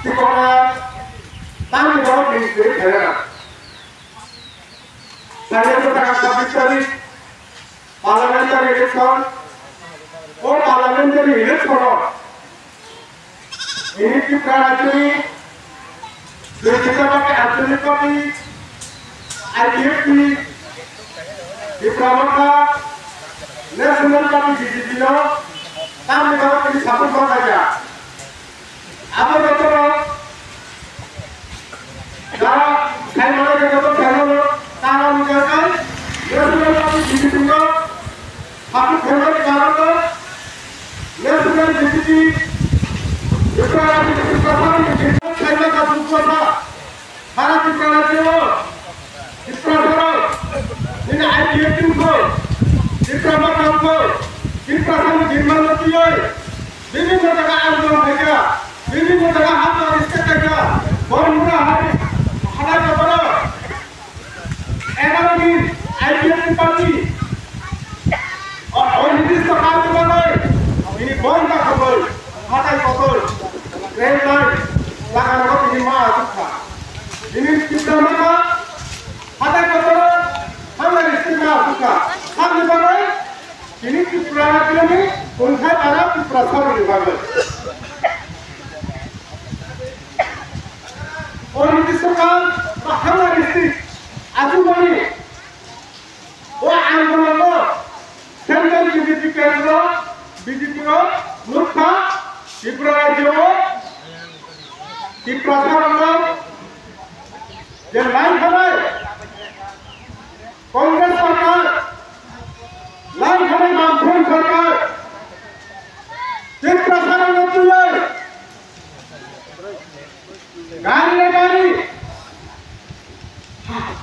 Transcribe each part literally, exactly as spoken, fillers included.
Tikora tamni borok ni siri khairana. Khairana taka sabis tarik parliamentary election. O parliamentary election o ini Tripura rajyoni Dui Tipra Party, Anchalik Party, I P F T, Tipra Motha, National Party, B J P no tamni bagwi tini support ma khaija. Abo jotono jara sai mano, je joto sai mano, tara ni jagai National Party, B J P no Hapu khoroknwi karongo National Deputy Tripura Rajya Tripura Sara ni Tripura Sara ni Tripura Sara Sara Tripura Rajya o Tripura Sara nini I P F T ko Tripura Motha ko Tripura Sara ni Tripura Motha yoi bibhinno jaga andolon khaikha, bibhinno jaga hapna respect khaikha, Bormura hai halai kotoro Egaroh din I P F T party o, o nidisto kaam ni bagwi bini bondha khogwi hatai kotor train line laga rogo bini ma asukha. Bini Tipra Motha hatai kotor hamari stima asukha. Sabni bagwi bini Tripura rajyoni Kungthai para Tripura sabni bagwi. O nidisto kaam ba hamari stima asukmani O andolonno Central B J P kendro B J P o nukha Tripura rajyo o Tiprasa rokno je lai khanai Congress sarkar, lai khanai Bamfront sarkar, Tiprasa rokno twiwi Gari le gari.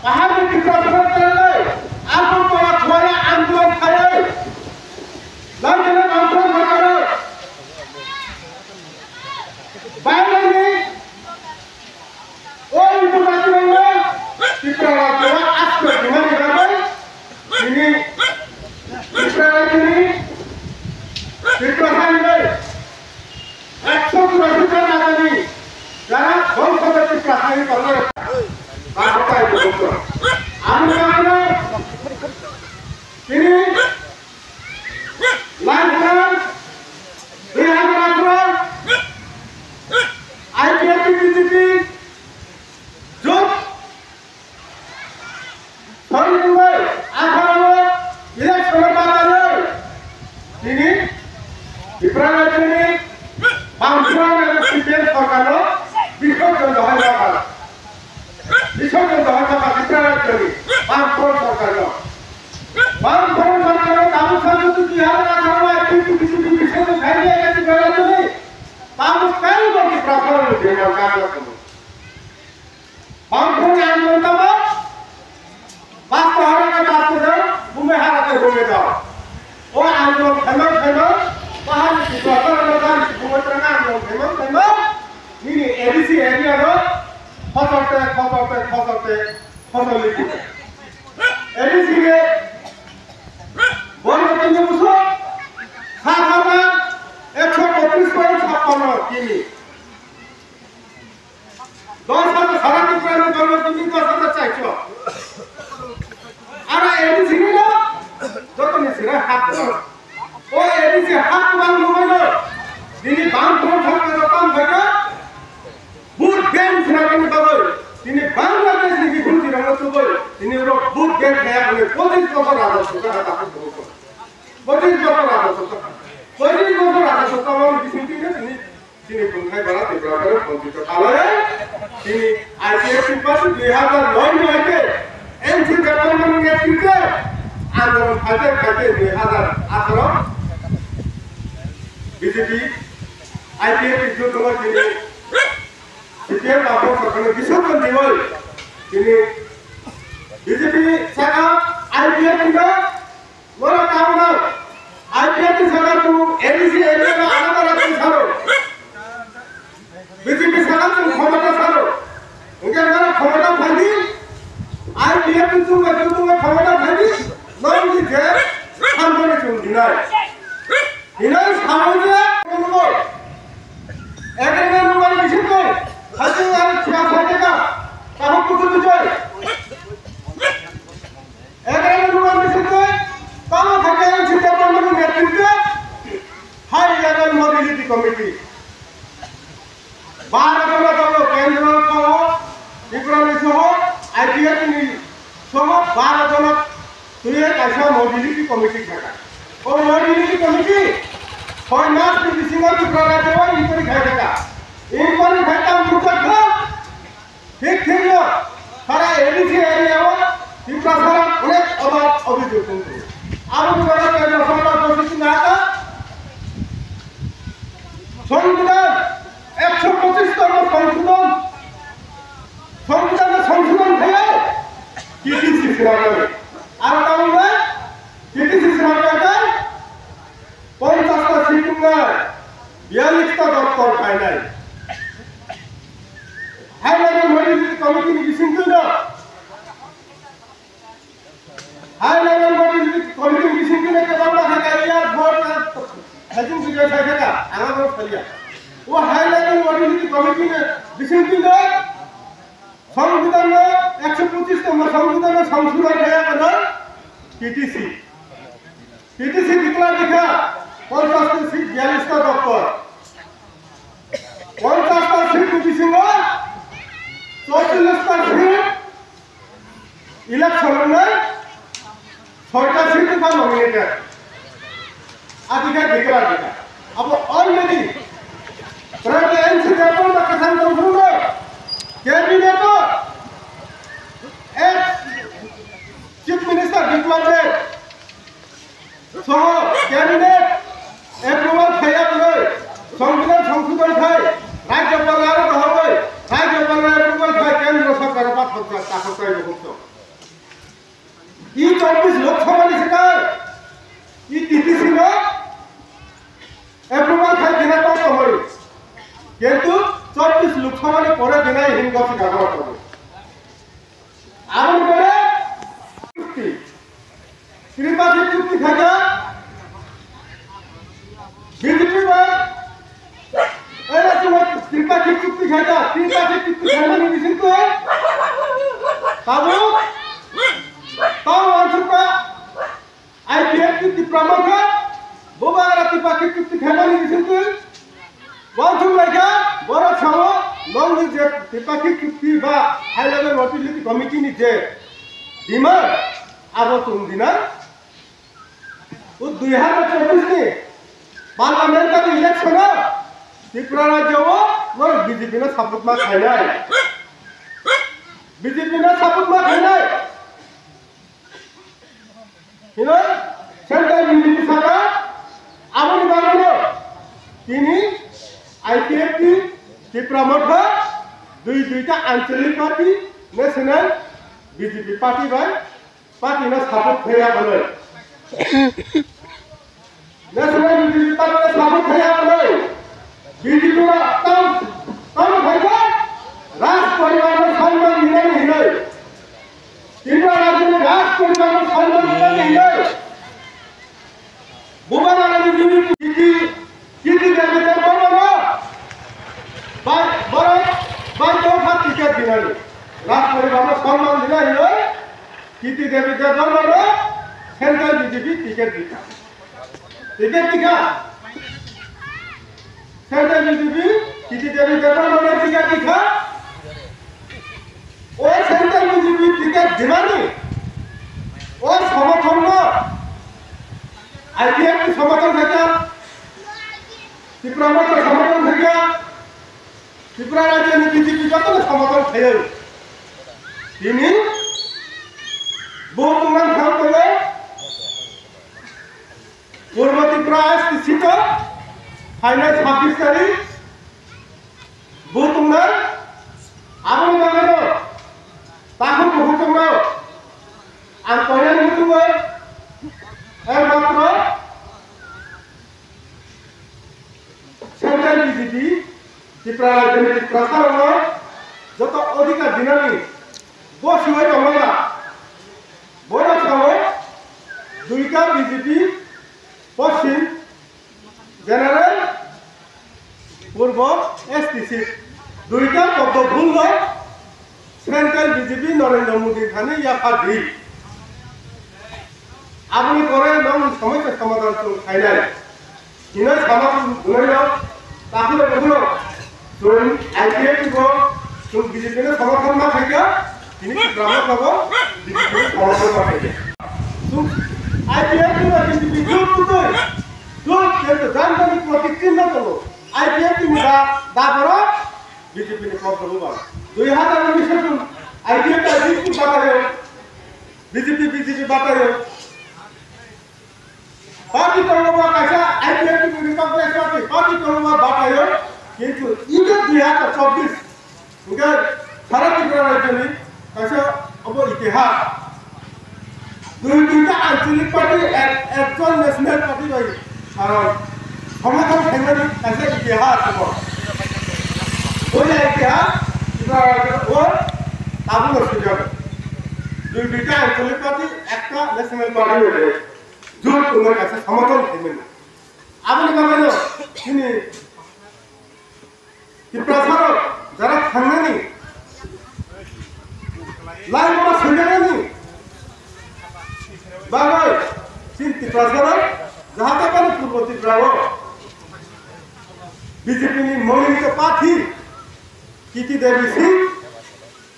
Pahar ni Tiprasa rok tele. Ako pora khwaya andolon khayai. Lai tele Bamfront sarkar. Bailai ni. O Tiprasa rok le. Tiprasa rok tele. Asko dimani gari. Ini Tiprasa rok ini. Tiprasa rok ini. Ekso churashi jon nagani jara bongso de Tiprasa ni tole bahatai bongso. Ani karone tini lai khan dui hajar atharo I P F T B J P jot Sori tungbai, akharo election o bataloi. Tini Tripura rajyoni Bamfront aro C P M sorkarno bisorjon dohai bakha. Bisorjon dohai bakha Tripura rajyoni Bamfront sorkarno. Bamfront sorkarno tabuk sajwk twi hajar atharo bai twi twi twi twi bisorjon khai liya Tripura rajyoni. Tabuk kai bo Tripura sorkarni bemar kagla kono. Bamfront ni andolon tamo, basto hara ke basto dao, bume hara ke bume dao. O andolon khaimang khaimang, bahar ni Tiprasa rok bahar ni bume tranga andolon khaimang khaimang, nini A D C area ro, khosorte, khosorte, khosorte, khosor liki. A D C ke, borok tini buso, sa thama, ekso botris point chhappanno tini. Dos hajar sara Tripura ni dolo tini dos hajar chaiso. Ara A D C ni no, joto ni sira hak no. O A D C hak bang no no. Dini bang thong thong no tam bhaga. Vote bank sira ni bagoi. Dini Bangladesh ni bihun sira no tuboi. Dini ro vote bank kaya ni pochis bosor raja suka kata hak no. Pochis bosor raja suka. Pochis bosor raja suka wani bising tini. Chini Kungthai bara Tripura borok ponchito kalai, chini I P F T party dui hajar noi ni aike N C Debbarma ni netritwe andolon khaite khaite dui hajar atharo B J P I P F T jotto chini C P M Bamfront sorkarni bisok kon diwi chini B J P saka I P F T no Lora tabuk I P F T saka tu A D C area no alada alada saro. B J P saka tu khomota saro. Hingke lora khomota phaidi, I P F T tu ba tu tu khomota phaidi, nong di je, sambo ni chung dinai. Dinai sambo je, agreement number bisi tu. Baro jona tongo kendro soho, Tripura ni soho, I P F T ni soho baro jona twiwi kaisa mobility committee khaikha. O mobility committee soi mas ni bisingo Tripura rajyo o inquiry khaikha. Inquiry khaikha mukha kha. Thik thik no, sara A D C area o Tiprasara onek obab obhijog tongkhu. Abo ni bagwi kendro sorkar bosiki nahaka. Songbidan ekso pochish tamo songshodhon, songbidan no songshodhon khaye T T C swnamnani. Aro tamo bai T T C swnamnai ponchash ta seat wngnai, biyallish ta doptor khainai. High level mobility committee ni bisingtwi no, high level mobility committee ni bisingtwi no kwbangma khe kaiya board na hajing video sai kha, ang abo saliya. O high level mobility committee ni bisingtwi no Songbidan no ekso pochish tamo songbidan no songshodhon khaye ano T T C. T T C declare dikha, ponchash ta seat, biyallish ta doptor. Ponchash ta seat ni bisingo chorchollish ta seat election wngnai, soita seat wngkha nominated. Adikhe declare dikha. Abo already private N C P appointment kwthang tongphuru no cabinet o ex Chief Minister Biplab Deb soho cabinet approval khaiya bwlwi, songbidan songshodhon khai, rajyopal aro dohorwi, rajyopal approval khai, kendro sorkar o pathorjak, takhorjak, bukhukjak. I chobbish Lok Sabha ni swkang i T T C no approval khai dinai tong tongwi, kintu chobbish Lok Sabha ni pore dinai hinwi gosi gagaro tongo. Aboni pore chukti, tripartite chukti khaikha B J P bai, era chuma tripartite chukti khaikha, tripartite chukti khaimani bisingtwi tabuk tamo wansukha I P F T Tipra Motha, bubagra tripartite chukti khaimani bisingtwi wansuk laikha, borok sao nokni je tripartite chukti ba high level mobility committee ni je demand abo chwng dinai. O dui hazar chobbish ni parliamentary election o Tripura rajyo o norok B J P no support ma khainai. B J P no support ma khainai. Hino central B J P saka aboni bagwino tini I P F T Tipra Motha dui duita anchalik party national B J P party bai party no support khaiya hwnwi. National B J P party no support khaiya hwnwi. B J P no tam tam khaikha Raj poribar no sonman dinani hinwi. Tripura rajyoni Raj poribar no sonman dinani hinwi. Bubagra ni bini kiti, kiti David Debbarma no bai, borok bai tongkha ticket dinani. Raj poribar no sonman dinani hinwi kiti David Debbarma no central B J P ticket dikha. Ticket dikha. Central B J P kiti David Debbarma no ticket dikha. O central B J P ticket dinani o somothon no I P F ni somothon khaikha, Tipra Motha somothon khaikha, Tripura rajyoni B J P jotono somothon khaiwi tini bo tongmani thang tongo. Purbo Tripura S T seat o phainai sabbish tarik vote wngnai. Aboni bagwino takhuk bukhuk tongno ang koinani muchungo, ekmatro Central B J P, Tripura rajyoni Tiprasarokno joto odhikar dinani bo sibai tongmani. Bono sao duita B J P Poschim General, Purbo S T seat, duita Poddo Phul bai Central B J P Narendra Modi thani yapha di. Aboni pore nokni somosya somadhan chwng khainai. Hinwi sama bwlai rok, takhuk rok, bukhuk rok. Chwng I P F T bo chwng B J P no somorthon ma khaikha, tini Tipra Motha bo B J P no somorthon ma khaikha. Chwng I P F T ba B J P jut tutoi, jut jento jani jani protik chinno tongo. I P F T ni da, da borok B J P ni kok tongo ba. Dui hazar unis chwng I P F T, I P F T batayo, B J P, B J P batayo. Party tongo ba kaisa I P F T ni recognize party, party tongo ba batayo, kintu ida dui hazar chobbish, hingke sara Tripura rajyoni kaisa obo itihas. Dui duita anchalik party, ek, ekjon national party bai, ah, somorthon khaimani kaisa itihas obo. Oya itihas, Tripura rajyo o tabukno swijak. Dui duita anchalik party, ekta national party bai. Jut wngwi kaisa somorthon khaimani. Aboni bagwino chini Tiprasarok jara thangnani, laima soijaknani bagwi chini Tiprasarok jahate bani Purbo Tripura o B J P ni monolito party Kiti Devi Singh,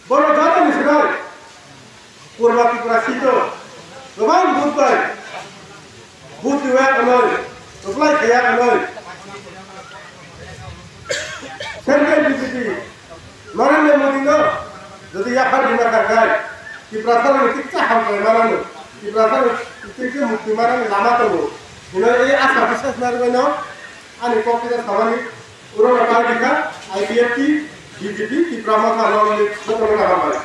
bono jatoni swkang Purba Tripura sito kwbang vote bai vote riya anoi, reply khaiya anoi. Central B J P Narendra Modi no jodi yaphar bima kha khai, Tiprasa ni tiksa hamkrai manano, Tiprasa ni tiksa mukti manani lama tongo. Hino e asa biswas narwino ani kok kisa samani urona kal dikha, I P F T, B J P, Tipra Motha no ni jotono kaham bai.